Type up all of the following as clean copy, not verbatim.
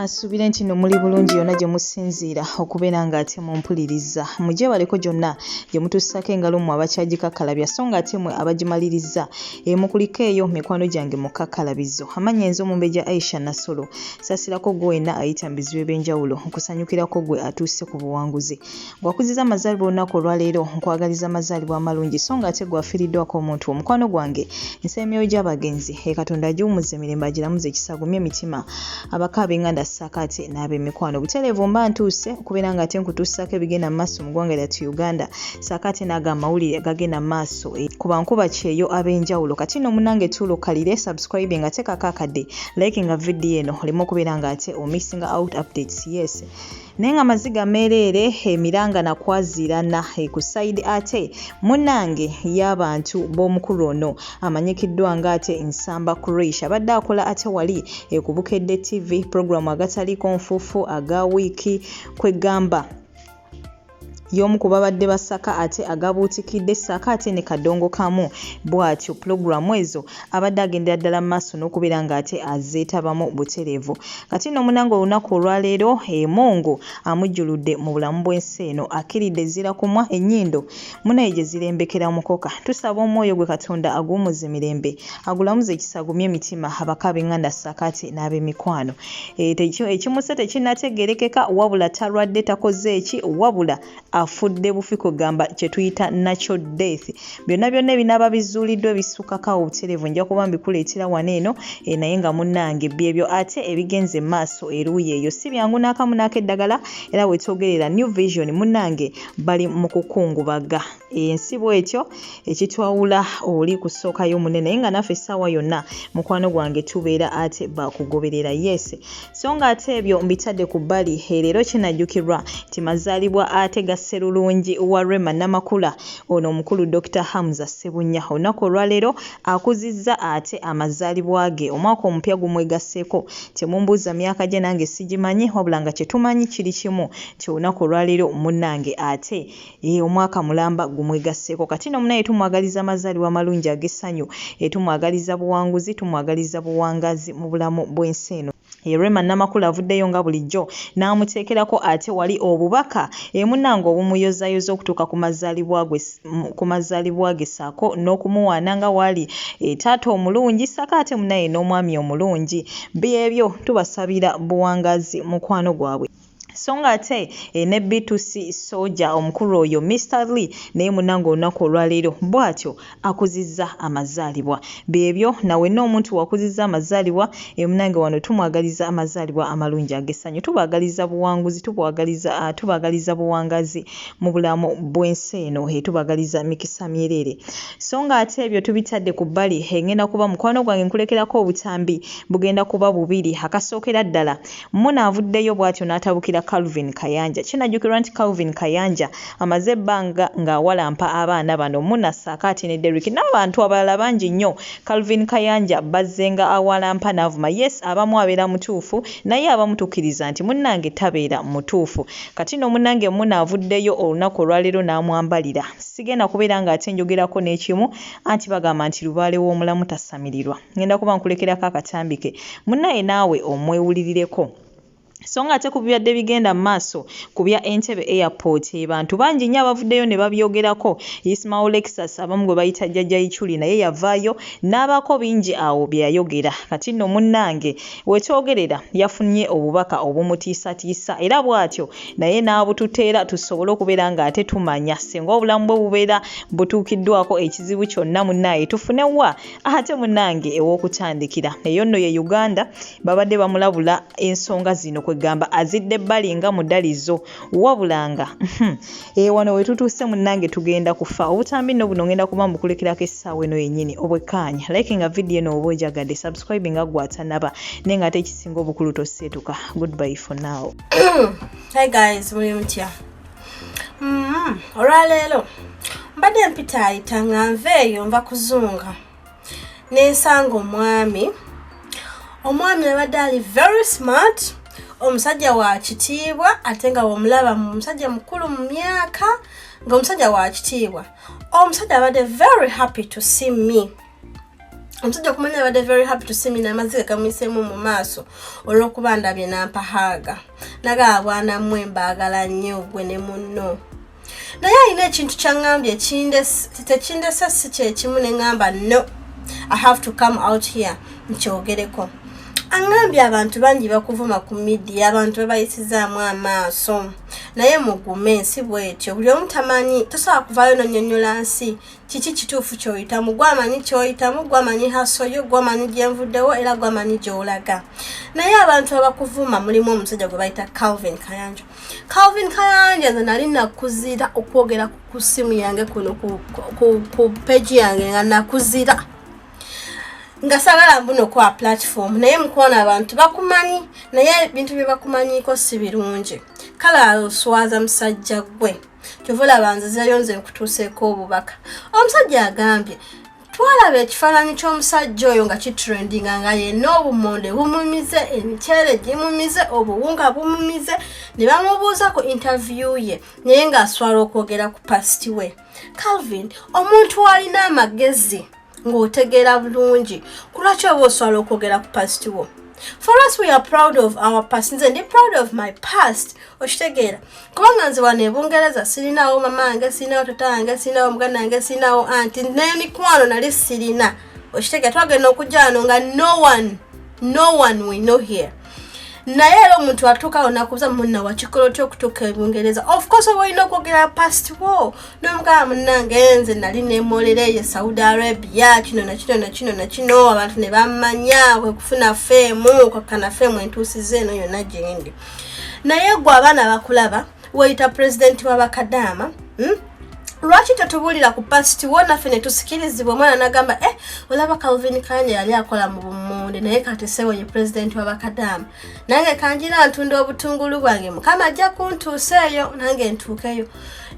Kansuubire nti nno muli bulungi yonna gye musinziira okubeera nga ate mumpuliriza. Mugyebaleko gyonna gye mutussaako engalo mmwe abakyagikakkalabya so nga ate mmwe abagimalirizza. Mukulike eyo mikwano gyange mu kkakkalabizo. Amannya nze Omumbejja Aisha Nassolo. Saasirako ggwe wenna ayita mu bizibu eby'enjawulo. Nkusanyukirako ggwe atuuse ku buwanguzi. Gwe akuzizza amazaalibwa olunaku olwaleero nkwagaliza amazaalibwa amalungi so nga ate gwe afiiriddwako omuntu wo mukwano gwange nsaba emyoyo gy'abagenzi e Katonda agiwummuze mirembe agiramuze ekisa agumye emitima abaka ab'enganda ssaako ate n'ab'emikwano butereevu mba ntuuse okubeera nga ate nkutuusaako ebigenda mu maaso mu ggwanga lyattu Uganda ssaako ate n'ago amawulire agagenda mu maaso ku bankuba kyeyo ab'enjawulo kati nno munnange tuula okkalire subscribe nga teekako akadde like nga vidiyo eno oleme okubeera nga ate omissinga out updates yes Naye nga maziga mereere emiranga na kwaziirana ku side ate munange y'abantu b'omukulu ono amanyikiddwa nga ate Nsamba Quraish abadde akola ate wali ku Bukedde TV program agataliiko nfuufu aga wiiki kwegamba y'omu ku babadde basaka ate agabuutikidde ssaako ate ne kadongo kamu bw'atyo pulogulaamu ezo abadde agendera ddala mu maaso n'okubeera ng'ate azeetabamu butereevu. Kati nno munnange olunaku olwaleero Mungu amujjuludde mu bulamu bw'ensi eno akkiridde ezzira kumwa ennyindo munnaye gye zirembekera mukoka. Tusaba omwoyo gwe Katonda aguwummuze mirembe agulamuze ekisa agumye emitima abako ab'enganda ssaako ate n'ab'emikwano. Ekimusse tekinnategeerekeka wabula talwadde takoze ki wabula afudde bufi kwegamba kyetuyita natural death. Byonna byonna ebinaaba bizuuliddwa ebisukkako awo butereevu nja kuba mbikuleetera wano eno naye nga munnange byebyo ate ebigenze mu maaso eruuyi eyo si byangu n'akamu n'akeddagala era wetwogerera New Vision munnange bali mu kukungubaga. Ensi bwetyo ekitwawula oli kusookayo munne naye nga naffe essaawa yonna mukwano gwange tubeera ate bakugoberera yes so nga ate ebyo mbitadde ku bbali leero kinajjukirwa nti mazaalibwa ate ga Sserulungi wa Rema Namakula ono omukulu Dokita Hamza Ssebunnya olunaku olwaleero akuzizza ate amazaalibwa ge omwaka omupya gumwegasseeko temumbuuza myaka gye nange sigimanyi wabula nga kyetumanyi kiri kimu nti olunaku olwaleero munnange ate Yee omwaka mulamba gumwegasseeko. Kati no munaye tumwagaliza amazaalibwa amalungi ag'essanyu. Eeh tumwagaliza buwanguzi, tumwagaliza buwangaazi mu bulamu bw'ensi eno. Ye Rema Namakula avuddeyo nga bulijjo n'amuteekerako ate wali obubaka eeh munnange obumuyozayoza okutuuka ku mazaalibwa gwe ku mazaalibwa ge ssaako n'okumuwaana nga waali eeh taata omulungi ssaako ate munaye n'omwami omulungi. Byebyo tubasabira buwangaazi mukwano gwabwe. So nga ate ne B2C Soldier omukulu oyo Mister Lee naye munange olunaku olwaleero bwatyo akuzizza amazaalibwa. Byebyo na wenna omuntu wakuzizza amazaalibwa eh munange wano tumwagaliza amazaalibwa amalungi ag'essanyu. Tubaagaliza buwanguzi, tubwagaliza tubaagaliza buwangazi mu bulamu bw'ensi eno eh tubaagaliza mikisa myereere. So nga ate ebyo tubitadde ku bbali eh ngenda kuba mukwano gwange nkulekerako obutambi bugenda kuba bubiri akasookera ddala Muna avuddeyo bwatyo n'atabukira Calvin Kayanja. Kinajjukirwa nti Calvin Kayanja amaze ebbanga ng'awalampa abaana bano Muna ssaako ate ne Derrick n'abantu abalala bangi nnyo Calvin Kayanja bazzenga awalampa n'avuma. Yes abamu abeera mutuufu naye abamu tukkiriza nti munnange tabeera mutuufu. Kati nno munnange Muna avuddeyo olunaku olwaleero n'amwambalira. Sigenda kubeera ng'ate njogerako n'ekimu anti bagamba nti lubaale w'omulamu tasamirirwa. Ngenda kuba nkulekerako akatambi ke munnaye naawe omwewulirireko. So nga ate ku bibadde bigenda mu maaso ku bya Entebbe Airport, bantu bangi nnyo abavuddeyo ne babyogerako. Ismao Lexus abamu gwe bayita Jjajja Ichuli naye yavaayo n'abaako bingi awo bye yayogera. Kati nno munnange we twogerera yafunye obubaka obumutiisatiisa era bw'atyo naye n'abututeera tusobole okubeera ng'ate tumanya singa obulamu bwe bubeera butuukiddwako ekizibu kyonna munnaaye tufune wa Ate munange ewokutandikira eyo nno ye Uganda babadde bamulabula ensonga zino kwegamba azidde bbali nga mudalizo wabula nga eh wano wetutuuse munange tugenda kufa obutambi nno buno ngenda kuba mbukulekerako essaawa eno yennyini obwekkaanya like nga video eno oba ojagadde subscribe nga gwe atanaba naye nga ate ekisinga obukulu toseetuka goodbye for now. Hi guys, muli mutya? Olwaleero mbadde mpitaayita nga nva eyo nva kuzunga nensanga omwami. Omwami abadde ali very smart, omusajja wa kitiibwa, ate nga womulaba omusajja mukulu mu myaka, nga omusajja wa kitiibwa. Omusajja abadde very happy to see me. Omusajja okumanya abadde very happy to see me, n'amaziga gamuyiseemu mu maaso olw'okuba ndabye, nampa hug, nagaba, "Bwana mmwe, mbaagala nnyo gwe ne munno." Naye alina ekintu kyaŋŋambye tekindese si kyekimu, ne ŋŋamba, "No, I have to come out here nkyogereko." Aŋŋambye abantu bangi bakuvuma ku media, abantu babayisizaamu amaaso, naye mugume, ensi bwetyo, buli omu tamanyi. Tosobola kuvaayo nonyonyola nsi kiki kituufu kyoyitamu. Gwamanyi kyoyitamu, gwamanyi hustle yo, gwamanyi gyenvuddewo, era gwamanyi gyolaga. Naye abantu abakuvuma mulimu omusajja gwe bayita Calvin Kayanja. Calvin Kayanja, nze nali nakuzira okwogera ku simu yange kuno ku page yange, nga nakuzira nga sagala mbuno kwa platform, naye mukwona abantu bakumanyi, naye ebintu bye bakumanyiiko si birungi. Kale oswaza musajja gwe, kyova olaba nzizeeyo nze nkutuuseeko obubaka. Omusajja agambye twalaba ekifaananyi ky'omusajja oyo nga kitrendinga, nga yenna obumonde bumumize, emiceere gimumize, obuwunga bumumize, ne bamubuuza ku interview ye, naye ng'aswala okwogera ku past we. Calvin, omuntu alina amagezi ng'otegeera bulungi, kulwaki oba oswala okwogera ku past wo? For us, we are proud of our past. Nze ndi proud of my past, okitegeera? Kubanga nze wano ebungereza sirinawo mama wange, sirinawo tata wange, sirinawo muganda wange, sirinawo anti, n'emikwano nali sirina, okitegeera? Twagenda okujja wano nga no one, no one we know here. Naye era omuntu atuukawo nakubuza, "Munna, wakikola otya okutuuka ebungereza?" Of course oba olina okwogera past wo, nomugamba, "Munnange, nze nali nemolera eyo Saudi Arabia, kino nakino nakino nakino, abantu ne bammanya, kwekufuna fame, kwakkana fame entuusiza eno yonna gyendi." Naye gwe abaana bakulaba weyita pulezidenti w'abakadaama, Lwaki tetubuulira ku past wo naffe ne tusikirizibwa? Omwana nagamba, "Eh, olaba Calvin Kayanja yali akola mu bummonde, naye kati sebo ye pulezidenti w'abakadaama. Nange kanjira ntunda obutungulu bwange, Mukama ajja kuntuusa eyo, nange ntuukeyo."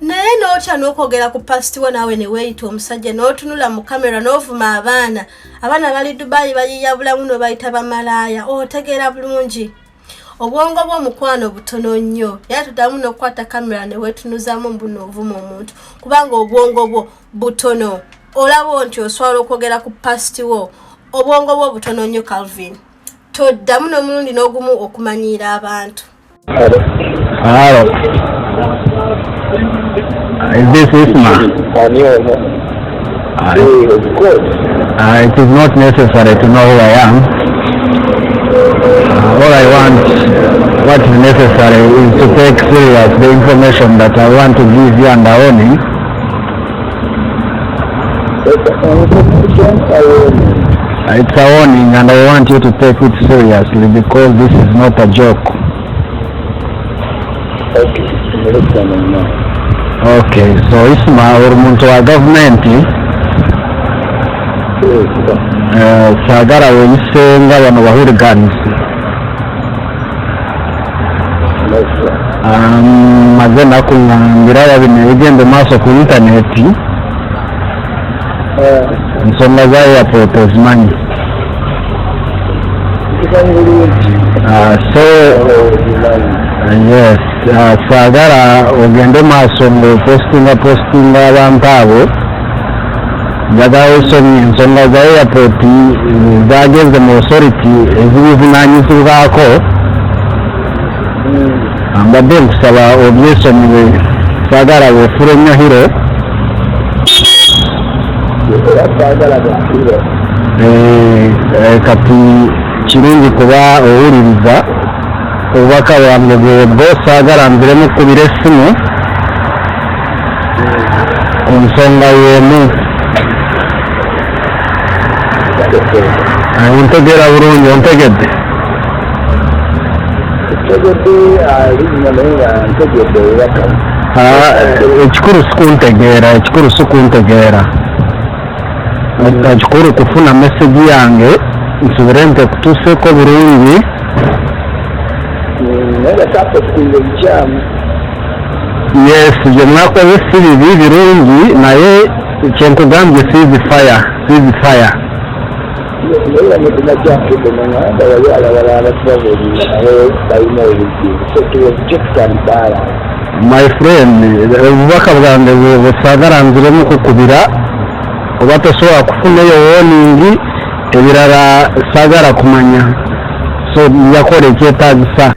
Naye n'otya n'okwogera ku past wo, naawe ne weeyita omusajja, n'otunula mu kamera n'ovuma abaana. Abaana bali Dubayi bayiya bulamu, n'obayita bamalaaya. Otegeera bulungi obwongo bw'omukwano butono nnyo, era tuddamu n'okukwata kamera ne weetunuzamu mbu n'ovuma omuntu, kubanga obwongo bwo butono. Olaba nti oswala okwogera ku past wo. Obwongo bwo butono nnyo, Calvin. Toddamu n'omulundi n'ogumu okumanyiira abantu. Hello. Is this Isma? It is not necessary to know who I am. All I want, what is necessary is to take serious the information that I want to give you and a warning. It's a warning and I want you to take it seriously because this is not a joke. Okay, I'm listening now. Okay, so Isma, uri muntu wa gavumenti. Yes, sir. Saagala weyise nga bano ba hooligans. No, sir. Maze nakuŋŋambira bino ebigenda maaso ku intaneti, ensonga za airport ozimanyi. Nkimanyi bulungi. So Ozimanyi. Yes, saagala ogende maaso ng'opostinga postinga abantu abo. Njagala osomye ensonga za airport, zagenze mu authority ezibivunanyizibwako. Mbadde nkusaba obyesonyiwe, saagala weefule nnyo hero. Era saagala bwa hero. Kati kirungi kuba owuliriza obubaka bwange bwebwo. Saagala nziremu kubira essimu ku nsonga y'emu. Ontegeera bulungi? Ontegedde? Ntegedde linnya, naye nga ntegedde obubaka. Ekikulu sikuntegeera, ekikulu sikuntegeera, ekikulu kufuna message yange nsobole nti ekutuuseeko bulungi. Naye nga saapostinga ebikyamu. Yes, bye mwakoze si bibi, birungi, naye kyenkugambye, cease fire, cease fire. Naye nga netunakyafudde neŋŋamba wali alabala abatraveling abo balina obuzibu, so it was checks and balance. My friend, obubaka bwange bwebwo, saagala nziremu kukubira oba tosobola kufuna eyo warning. Ebirala saagala kumanya, so njakola ekyetaagisa.